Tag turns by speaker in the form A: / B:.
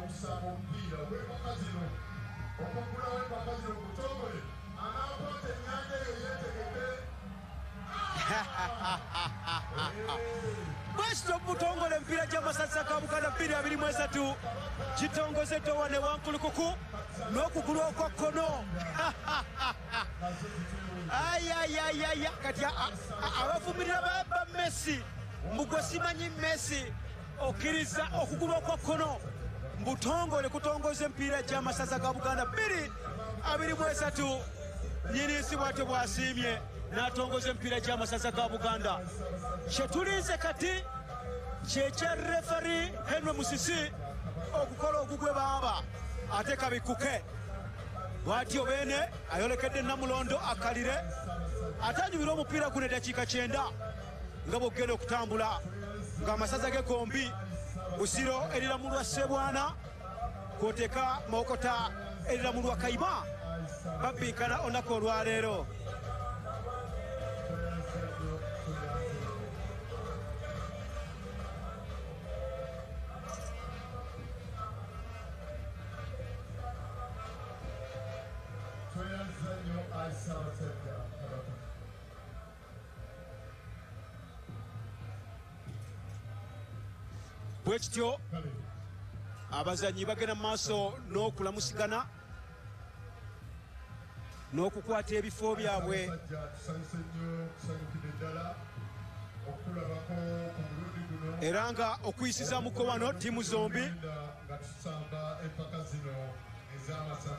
A: Okusamba omupiira ogw'empaka zino, okuggulawo empaka zino mu butongole, anaakwata ennyanja eyo yeetegeke.
B: Bwekityo mu butongole emipiira gy'amasaza ga Buganda 2023 gitongozeddwa wano e Wankulukuku n'okugulu okwa kkono. Ayayayaya, kati abavumirira ba Messi mbu gwe simanyi Messi okkiriza okugulu okwa kkono mbutongole kutongoza emipiira gy'amasaza ga Buganda 2023. Nyini nsi bwatyo bw'asiimye n'atongoza emipiira gy'amasaza ga Buganda. Kyetulinze kati kyekya referee Henry Musisi okukola ogugwe baaba ate kabikkuke. Bw'atyo Beene ayolekedde Namulondo akalire ate anyumire omupiira guno eddakiika 90 nga bw'ogenda okutambula ng'amasaza ge gombi Busiro eriramulwa Ssebwana kwoteka Mawokota eriramulwa Kayima babbinkana olunaku olwaleero.
A: Tweyanza nnyo ayi Ssaabasajja Kabaka.
B: Bwe kityo abazannyi bagenda mu maaso n'okulamusigana n'okukwata ebifo byabwe.
A: Ssaabasajja, tusanyuse nnyo, tusanyukidde ddala okukulabako ku mulundi guno.
B: Era nga okuyisizamuko wano ttiimu zombi
A: nga tusamba empaka zino ez'amasaza.